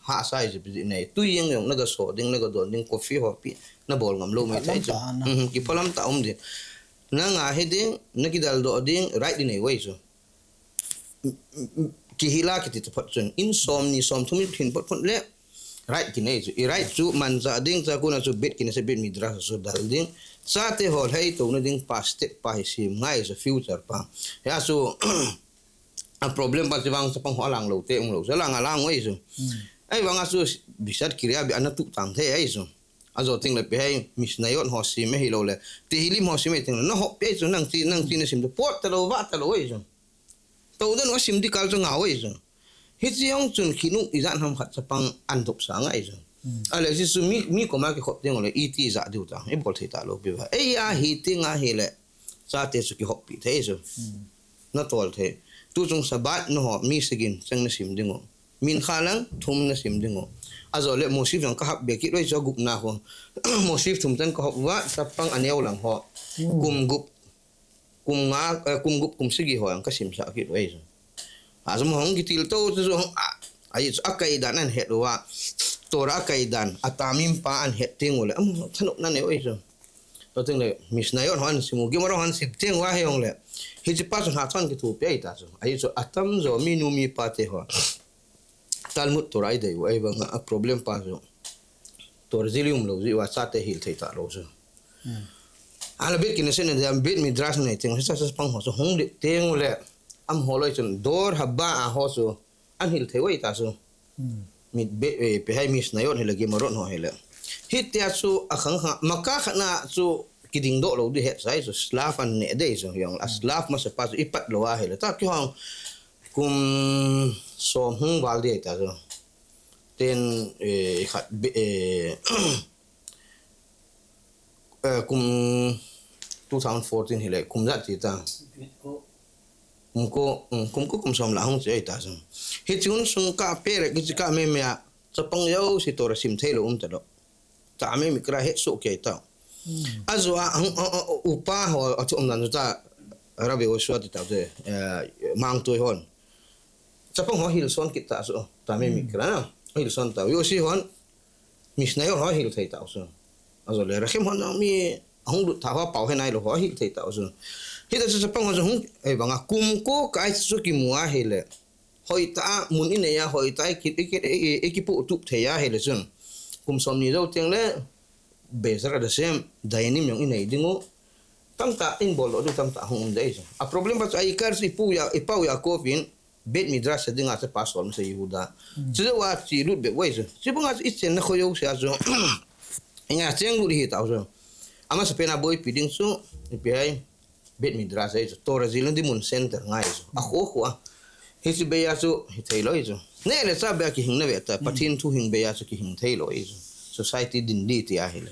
ha sai chu pi nei. Tui jeng jong na ga so ding, na ga don ding, coffee ho pi, na bol ngam lou mai thei chu. Kiphalam ta na. Mhm, kiphalam ta um ding. Na nga hi ding, na kidal doh ding, right di nei uve chu. Kihila kiti ta phot chun. In som ni som thum in thin phot phot le. right kinei chu. I right chu manchah ding, chua kona chu Beit Knesset, Beit Midrash chu dal ding. Chate ho lheitouna ding pa step pa hi sem ngai chu, future pa. Hia chu a problem pa chu vang chapang ho alang lou te um lou. Chu alang alang u ahi chu. Ahivanga chu Bishar Kiryat Be'er ana tup tang thei ahi chu. Ajo teng le ipi ham, Mishnayot ho sem ahilou le Tehillim ho sem ahi teng le, na hop pi ahi chu, nang chi, nang chi na sem chu, pot talou, vah talou ahi chu. Tou den u asim ding kal chu ngau ahi chu. Hiche jong chun khin u ijat ham khat chapang an dopsah ngai chu. Ale hiche chu mi, mi koma kikhop teng u le iti ijat diu ta, ibol thei talou pi va. Ei a hi teng ahile, chate chu kihop pi thei chu. Na tol thei. Tu chung Shabbat na ho, mi sigin cheng na sem ding u. Mincha lang thum na sem ding u. Ajo le Mosif jong ka hap be kit u ahi chu, gupna ho. Mosif thum chan ka hop uva, chapang aneo lang ho. Kum gup, kum nga, eh, kum gup, kum sagi ho jong ka semsah kit u ahi chu. Ajo mo hung kitil tou chu hung, a, ahi chu akai dan an het uva. Torah akai dan, a tamim pa an het teng u le, um, thanopna nei u ahi chu. Tou teng le, Mishnayot ho an sem u, Gemara ho an sem teng uva hijongle. Hiche pa chu hatah a kithopi ahi ta chu. Ahi chu, atamjo mi nu mi pa te ho. Talmud Torah idei u, ahivanga a problem pa chu. Torah jil um lou jeh uva chate hil thei talou chu. Ahile Beit Knesset nei, Beit Midrash nei teng, hiche chapang ho chu hung lut teng u le. Amaho loi chun, Dor Haba a ho chu. An hil thei u ahi ta chu. Mi be, eh, ipi ham Mishnayot hile Gemarot ho hile. Hitia chu akhang khang, maka khat na chu kiding doh lou ding het sai chu, slav an ne dei chu, jong a slav masa pa chu ipat lou ahile. Ta kihong kum som hung val ding ahi ta chu. Ten, eh, khat be, eh, eh, kum two thousand fourteen hile, kum ijat ti ta. Kum ko, um, kum ko kum som lah hung che ahi ta chu. Hiche hun sung ka pe le, hiche ka me me a, chapang jouse Torah sem thei lou um talou. Tamei Mikra het soh kei tau. Ajo a, hung, a, a, upa ho, a chu um nan chu ta, Rabbi Joshua ti tau te, eh, Mangtui hon. Chapang ho hil son kit ta chu, Tamei Mikra na. Hil son tau. Josie hon, Mishnayot ho hil thei tau chu. Ajo le, Rakhim hon jong mi, ahung lut tha ho, pao he nai lou ho, hil thei tau chu. Hita chu chapang ho chu hung, ahivanga kum ko kai chu kimu ahile. Hoitah a mun inei a, hoitah a iki, iki, iki, ikipoh tup thei ahile chun. Kum som ni jou teng le, Bezrat Hashem, Dayanim jong inei ding u. Tamtah in bol lou ding tamtah hung um dei chu. A problem pa chu a ikar chu ipu ya, ipau Yaakov in, Beit Midrash sa dinga chu pastor masa Yehuda. Chu jou a chu lut be uve chu. Chu banga chu ichenna kho jouse a chu. Inga cheng lut hi tau chu. Amasa pen a boipi ding chu, ipi ham. Beit Midrash ahi chu, Torah jilna ding mun center ngai chu. A kho kho a. Hiche bei a chu, hithei lou hi chu. Neh le chah bei a kihing na ve ta, Pathen thu hing bei a chu kihing thei lou hi chu. Society din ding ti ahile.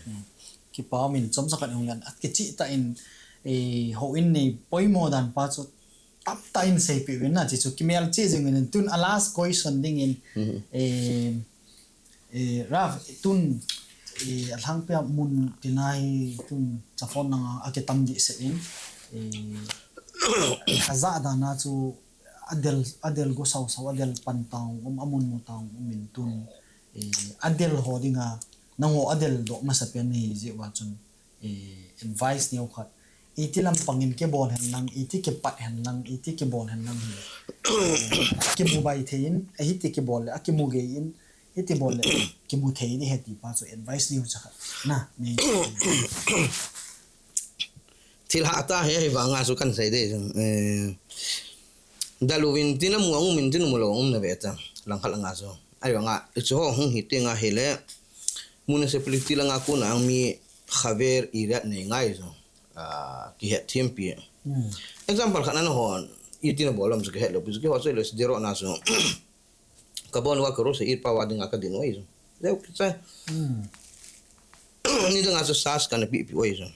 Kipa min chomcha khat hung lan, a kichih tah in, eh, houin nei poimo dan pa chu, tamtah in seipeh uvin na, ti chu kimel cheh jing in, tun a last question ding in, eh, Eh, Rav, tun, eh, alhangpi a mun tina hi tun chapon langa akitam dehset in, eh, ajah dan a chu adel, adel go sau sau, adel pan tau um, amun mu tau um in tun, eh, adel ho dinga, nangho adel doh masapen nahi jeh uva chun, eh, advice neo khat. Iti lampang in kibol hen lang, iti kipat hen lang, iti kibol hen lang hi. Eh, kimu bai thei in, eh, hiti kibol le, akimu gei in, hiti bol le, kimu thei ding ahi ti pa chu advice neo cha khat. Na, ni. Thil hatah hi, ahivanga chu kan sei ding chu. Eh, daluvin tin amu, amu min tin amu lou, um na ve ta. Langkhat langa chu. Ahivanga, hichu ho hung hi teng ahile, municipality langa kona mi Chaver Irat nei ngai chu. Ah, kihet thempi. Example khat na hon, iti na bol lam chu kihet lou pi chu kiho chu le Sderot na chu. Ka bon uva ka Rosh Ha'ir pa uva dinga ka din uve chu. Leu kichai. Ni dinga chu sas kana pipi uve chu.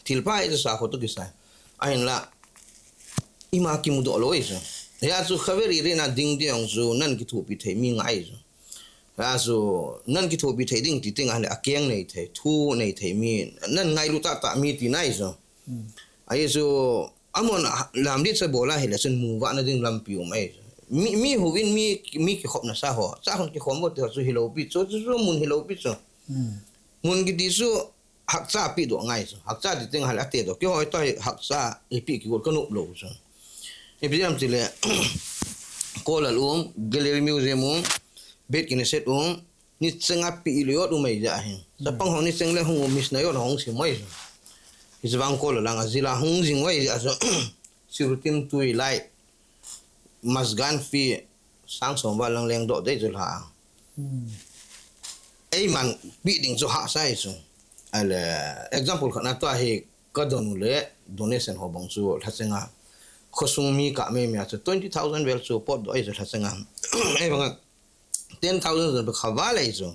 Thil pa hi chu sa kho toh kisai. Ahinla, ima kimu doh lou uve chu. Hia chu Chaver Irat na ding ding chu nan kithopi thei mi ngai chu. Hia chu nan kithopi thei ding ti teng ahile akeng nei thei, thu nei thei mi, nan ngailu tah tah mi tina ahi chu. Ahi chu, amahon lam ding cha bol ahile chun mu vah na ding lampi um ahi chu. Mi, mi houin mi, mi kikhopna sa ho. Cha hon kikhom vo ti ho chu hilou pi chu, chu, chu mun hilou pi chu. Mun kiti chu hakcha peh doh ngai chu. Hakcha ti teng ahile ate doh. Keiho toh hi hakcha ipeh kigol ka nop lou chu. Ipi jeh ham tile, Kollel um, Gallery Museum um, Beit Knesset um, Ni chenga pi iliot umai ja hin. Sa pang hong ni cheng le hong umis na yot hong si moi. Is vang ko lo lang a zila hong jing wai ja so. Sirutim tui lai. Masgan fi sang som va lang leng do dei jul ha. Ei man pi ding jo ha sai so. Ale example khat na to hi ka don le donation ho bang chu la chenga. Khosung mi ka me me a chu twenty thousand vel chu pot do ai chu la chenga. Ei bang ten thousand zan kha va lei chu.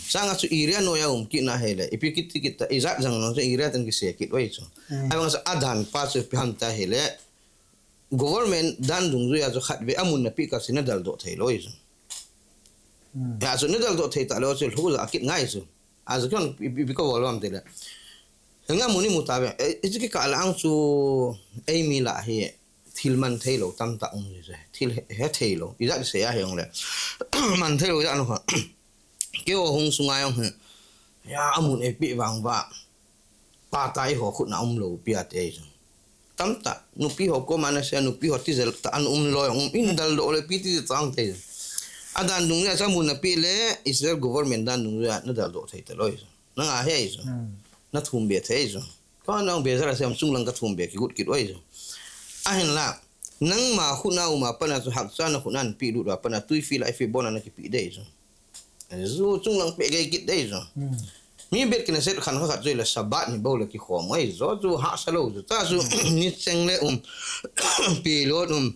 Sanga chu area noya um kit na hele. Ipi kit kit ta ijat jang no chu area tan kise kit wai chu. Ai bang chu adan pa chu pi ham ta hele. Government dan dungjuia chu khat ve amun na pi ka sina dal do thei loi chu. Ya chu na dal do thei ta lo chu lhu ja kit ngai chu. A chu kon ipi ka vol bam te le. Henga muni mu ta ve. Ichi ki ka la ang chu ei mi la hi. Thil man thei lo tam ta um ji se. Thil he thei lo. Ijat se a he ong le. Man thei lo ja no ha. Ke o hung sunga ong he. Ya amun e pi vang va. Pa tai ho khut na um lo pi a te jo. Tam ta nupi ho ko mana se nupi ho ti zel ta an um lo ong in dal do le pi ti tang te. A dan dung ya sa mun na pi le Israel government dan dung ya na dal do thei ta lo jo. Na nga he jo. Na thum be thei jo. Ko nang be zara sem chung lang ka thum be ki gut kit oi jo. A hin la nang ma khu na u ma pa na chu hak cha na khu nan pi lu da pa na tui fi lai fi bona na ki pi dei jo. Zu chung lang pe ge kit dei jo. Mi bet ki na set khan kha khat chu le sabat ni bo le ki khom oi jo chu ha sa lo jo. Ta chu ni cheng le um pi lo um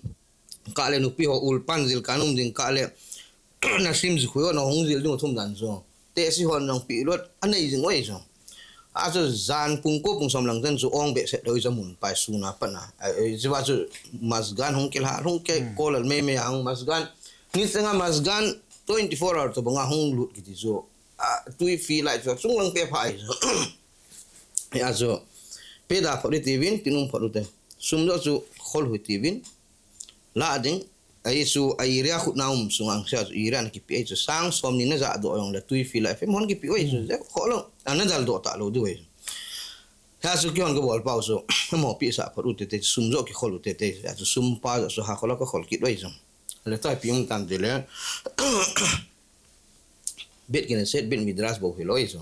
ka le nupi ho ul pan zil kan um ding ka le na sim zu khu yo na hong zil ding thum dan jo. Te si hon jong pi lot anei jing oi jong. A chu jan pung ko pung som lang jan chu ong be set doi jamun pai suna pana. Ai, ai, jiwa chu masgan hong ke la hong ke ko lal me me ang masgan. Ni senga masgan twenty four hour to banga hong lut kiti chu. A tui fi lai chu chung lang pe phai chu. Ya chu pe da pho di tivin tinum pho du te. Sum do chu khol hui tivin. La ding, ai chu, ai area khut na um sunga ang sia chu area na kipi ai chu sang som ni na ja do jong le tui fi lai fe mon kipi ai chu je kho lo. Ana dal do ta lo di wai. Ha chu ki hon ka bol pau chu. Mo pi sa phat u te te sum jo ki khol u te te. Ya chu sum pa jo su ha khol ka khol kit wai chu. Le tai pi um tan de le. Bet ki na set bet midras bo hi loi chu.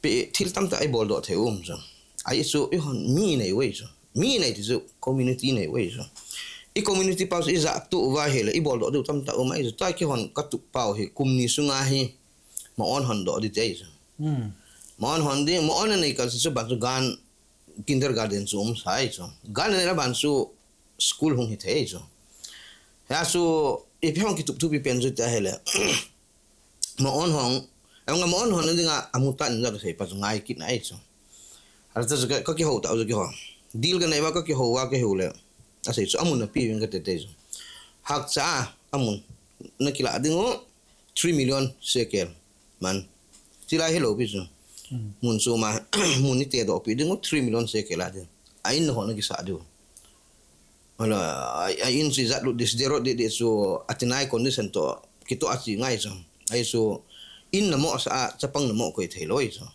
Pe thil tam ta ai bol do thei um chu. Ai chu i hon mi nei wei chu. Mi nei ti chu community nei wei chu. I community pau chu i ja tu va he le i bol do du tam ta um ai chu. Ta ki hon ka tu pau hi kum ni sunga hi. Ma on hon do di te chu. Ma on hon di ma on nei ka chu ban chu gan kindergarten chu um sai chu. Gan nei la ban chu school hung hi thei chu. Ya chu i phe hong ki tup tup i pen chu ta he le. Ma on hong, ang ma on hong na dinga amu ta ni na ka sei pa chu ngai kit na ai chu. Ara ta chu ka ki ho ta chu ki ho. Dil ka nei wa ka ki ho wa ka ho le. A sei chu amun na pi wing ka te te chu. Hak cha amun na ki la ding o three million shekel man. Ti lai he lo pi chu. Mun chu ma mun ni te do pi ding o three million shekel a ding. A in ho na ki sa du. Wala, ai, ai in si zat lut dis dero di di su atinai condition to kito ati ngai su. Ai su in na mo sa a chapang na mo koi thei loi su.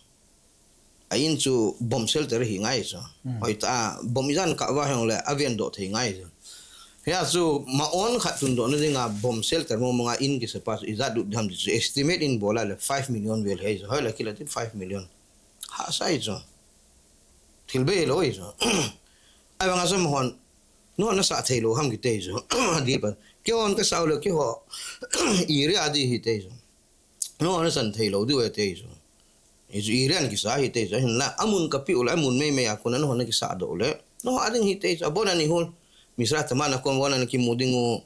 Ai in su bom shelter hi ngai su. Hoi ta bom izan ka wa hong le avian do thei ngai su. Hia su ma on khat tun do na dinga bom shelter mo manga in ki sa pa su izat lut dam di su estimate in bola le five million vel hei su. Hoi la kila tin five million. Ha sai su. Thil be loi su. Ai banga su ma hon. No na sa thei lo ham ki te su. Di pa. Ki hon ka sa lo ki ho. Area di hi te su. No na san thei lo di we te su. Isu area na ki sa hi te su. Hin la amun ka pi u la amun mei mei a kuna no na ki sa do le. No a ding hi te su. Abona ni hul. Misra tama na kon bona na ki mu ding u.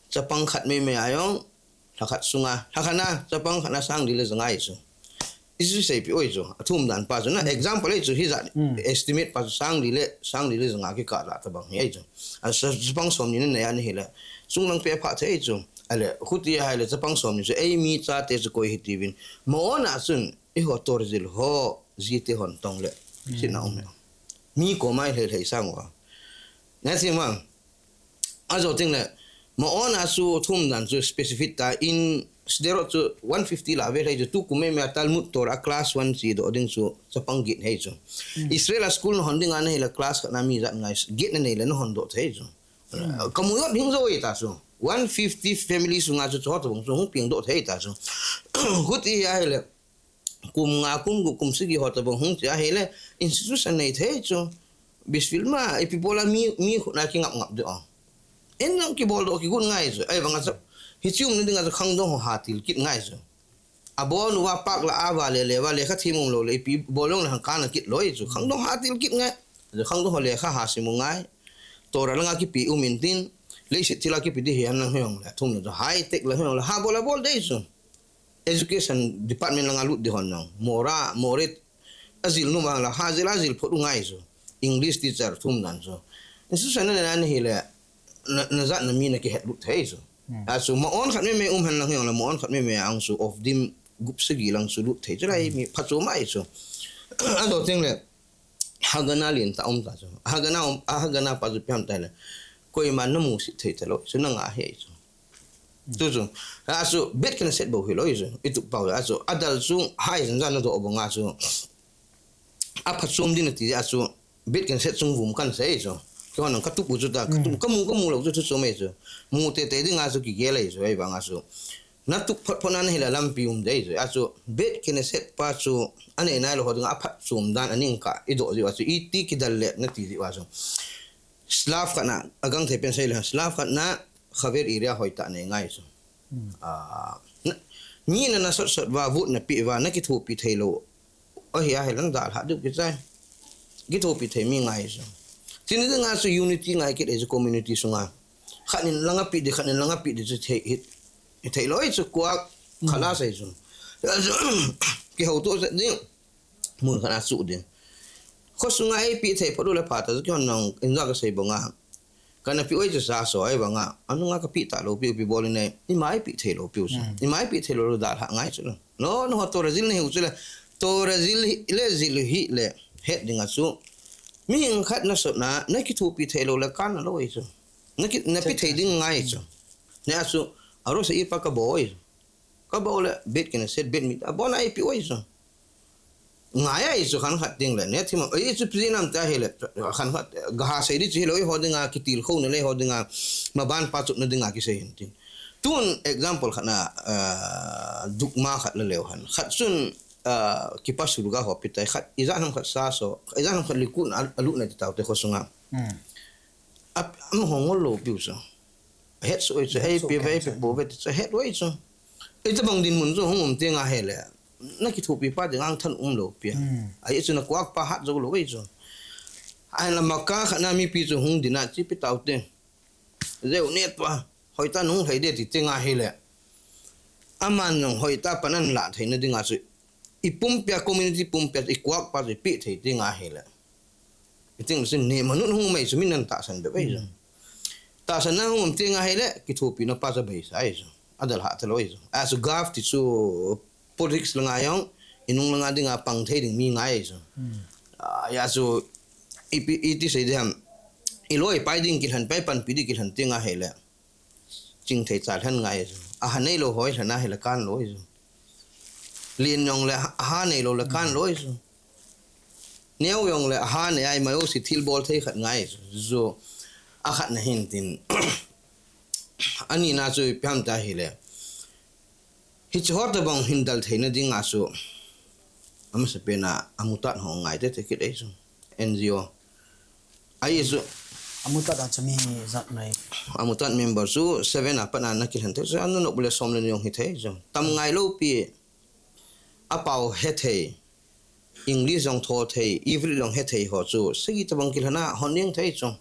Chapang khat mei mei a yong. Lhakhat sunga, lhakhat na, chapang khat na sang di le zanga isu. Isu sei pi oi chu, athum dan pa chu na example ei chu hi za estimate pa chu sang di le, sang di le zanga ki ka la ta bang hi ei chu. A sa chapang som ni na ya ni hi le. Sung lang pe pha the ei chu. Ale khuti hai le chapang som ni chu ei mi cha te chu koi hi ti vin. Mo na sun i ho tor zil ho zi te hon tong le. Si na um. Mi ko mai le le sang wa. Na si ma. A zo ting le, ma on a su thum dan su specific ta in Sderot su one fifty la ve hei su tu kume me a Talmud Torah class one si do ding su chapang git hei su. Israel a school na hon ding a na hei la class ka na mi zat ngai git na nei le na hon do thei su. Ka mu yot hing zo i ta su. one fifty family sunga chu, chu ho tabang chu hung pengdoh thei ta chu. Huti ahile, kum nga, kum gup, kum sagi ho tabang hung ti ahile, institution nei thei chu. Bisfil ma, ipi bola mi, mi khut na kingap ngap ding o. En jong kiboldoh kigot ngai chu. Ahivanga chu, hiche umna dinga chu khangdong ho hatil kit ngai chu. Abon uva pak la a va le le va lekha thim um lou le, ipi bol jong le hang kana kit loi chu. Khangdong hatil kit ngai. Khangdong ho lekha ha sim u ngai. Torah langa kipe um intin, leiset thila kipe ding hi hen lang hi jong le, thumna chu high tech lang hi jong le, ha bol a bol dei chu. Education department langa lut ding hon jong, mora, more, ajil nom vang la, ha jil, ajil phot u ngai chu. English teacher thum dan chu. Institution na, na, na hile, na, na jat na mi na kihet lut thei chu. Hmm. A chu, ma on khat me me um hen lang hi jong le, ma on khat me me ang chu, of dim gup sagi lang chu lut thei chu lai, mi phachom ahi chu. Ajo teng le, Haganah lien ta um ta chu. Haganah um, Haganah pa chu ipi ham tile, koima na musit thei talou chu, na nga ahi chu. Tu chu. A chu, Beit Knesset bou hilou chu. Itu pau a chu. Adal chu, hai jan jan na doh banga chu. Aphachom ding nati a chu, Beit Knesset chung vum kan sei chu. Kihon nang katup u chu ta, katup, kamu, kamu lou chu, thu chom ahi chu. Mu teitei dinga chu kigel ahi chu, ahivanga chu. Natup phot phot na nahile lampi um dei chu. A chu, Beit Knesset pa chu, anei nailou ho dinga aphachom dan aning kah, idoh jiu a chu, iti kidal le nati jiu a chu. Slav khat na, agangthei pen sei le, Slav khat na, Haver area hoitah nei ngai chu. Hmm. Ah, na, mi na na sot sot uva, vote na pe uva, na kithopi thei lou. Ahi, ahi, lang dalha diu kichai. Kithopi thei mi ngai chu. Chuni dinga chu unity ngai kit ahi chu community sunga. Khat in langa pe ding, khat in langa pe ding chu thei, hi, hi thei lou ahi chu kuak, hmm, khala sei chu. Kihouto ding. Mun khat a chu ding. Khosunga eipe thei phot u le pha ta chu kihon nang in ja ka sei banga. Kana pe oi chu sa so ahivanga, anunga ka pe talou piu, ipi bol in nei, ima eipe thei lou piu chu. Hmm. Ima eipe thei lou lou dalha ngai chu lo. No, no, Torah jil nahiu chu le, Torah jil hi le, jil hi le, het dinga chu. Mihing khat na sot na, na kithopi thei lou le kan na lou ahi chu. Na ki, na pe thei ding ngai chu. Ne a chu, arosa ipa ka boi. Ka bol le, Beit Knesset, Beit Mid, abon a eipe oi chu. Ngai ahi chu khan khat ding le, ne thim a, ei chu pi nam ta hile, khan khat, ga ha sei di chu hilou, eiho dinga, kitilkhou na le, eiho dinga, maban pa chutna dinga kisei hin tin. Tun example khat na, ah, dukma khat la leu hen. Khat chun, ah, kipa sul ga ho pi tai, khat, ijat ham khat sa so, ijat ham khat Likud na, alut na ti tau te khosunga. Hmm. Ap, am hong ngol lou piu chu. Het so oi chu, het ei so pe ve, ei pe po ve, chu het oi chu. Ei tabang dinmun chu hung um teng ahile. Na kithopi pa ding ang than um lou pi. Hmm. Ahi chu na kuak pa hat jou lou ahi chu. Ahin la maka khat na mipi chu hung din a chi pi tau te. Jeu net pa, hoitah nung lhai de ti teng ahile. Aman jong hoitah pan an la thei na dinga chu. I pumpi a community pumpi a i kuak pa chu i pe thei teng ahile. I ting sin ni manun hung mai chu min nan tahsan be bai chu. Hmm. Tahsan na hung um teng ahile, kithopi na pa chu bai sa ahi chu. Adalha talou ahi chu. A chu gov ti chu politics langa jong, inung langa dinga pang thei ding mi ngai chu. Hmm. Ah, ya chu, ipi, iti sei ding ham. Iloi pai ding kilhen, pai panpi ding kilhen teng ahile. Ching thei cha lhen ngai chu. Aha neilou hoi lhen ahile kan lou chu. Lien jong le aha neilou le kan lou chu. Neo jong le aha nei ai mai o si thil bol thei khat ngai chu. Chu akhat na hin tin. Ani na chu ipi ham ta hile. Hiche ho tabang hin dal theina dinga chu, amasapen a, Amutat ho ngai tete kit ahi chu. N G O. Ahi chu. Amutat a chu mi ijat nai. Amutat member chu seven a pat a na kilhen thei chu, ana nop le som le ni jong hi thei chu. Tam ngai lou pi. Apao he thei. English jong tho thei, Ivrit jong he thei ho chu. Sagi tabang kilhen a, hon ding thei chu.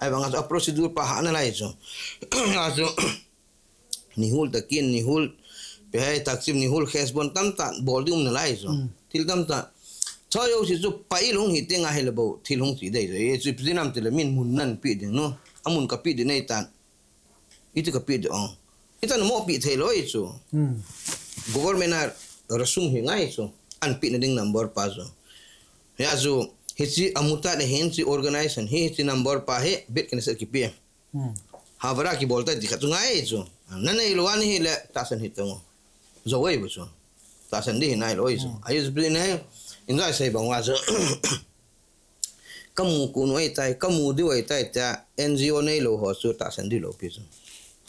Ahivang a chu a procedure pa ha na lai chu. A chu. Nihul takin, nihul, pe hai taksim, nihul khesbon tamtah, bol ding um nalai chu. Hmm. Thil tamtah. Choi o si chu, pa i lung hi teng ahile bou, thil hung si dei chu. E chu, ipi dinam tile min mun nan pe ding no. Amun ka pe ding nei tan. Iti ka pe ding ong. Itan mo pe thei lou ahi chu. Hmm. Government a rasum hi ngai chu. An pe na ding number pa chu. Ya chu, hiche Amutat le hin hiche organization hi, hiche number pa hi, Beit Knesset kipe. Hmm. Havara kibol tai ti khat chu ngai chu. Na neilou a nahile, tahsan hih tang o. Jou ahi bou chu. Tahsan ding hi nailou ahi chu. Hmm. Ahi chu pi nei, in jai sei bang uva chu. Kamu kon u ahi tai, kamu diu ahi tai tia, N G O neilou ho chu tahsan ding lou pi chu.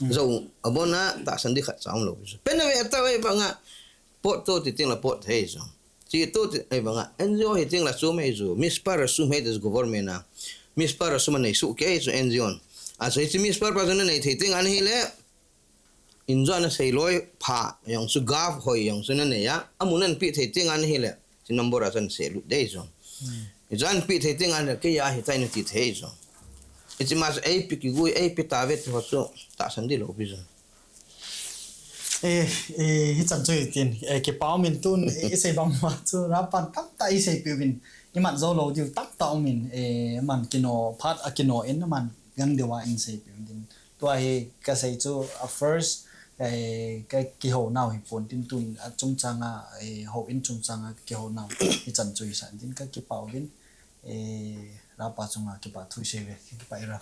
Zo abona tahsan di khat cha umlou chu. Pen a ve ta ve banga pot to ti ting la pot thei chu. Chi to ti ei banga N G O hi ting la chu mei chu. Mispar a sum hei chu government a. Mispar a sum a nei su kei chu N G O. A chu chi mispar pa chu na nei thei ting an hi le. In chu ana sei loi pha jong chu gov hoi jong chu na nei a. Amun an pi thei ting an hi le. Chi number a chan se lut dei chu. I chan pi thei ting an le kei a hi tai na ti thei chu. I chi ma chu ei pi ki gui ei pi ta ve ti ho chu tahsan di lou pi chu. Eh, eh, hi chan chu tin, eh, kipah um in tun, eh, i sei bang ma chu, rapan tamtah i sei piu vin, i mat zo lou diu tamtah um in, eh, man kino, phat a kino in, man gang diu a in sei piu din. Tua hi ka sei chu, a first, eh, ka kiho nau hi pon tin tun, a chungchang a, eh, ho in chungchang a kiho nau, hi chan chu hi san din ka kipah um in, eh, rapa chunga kipah thu sei ve, kipah i ra.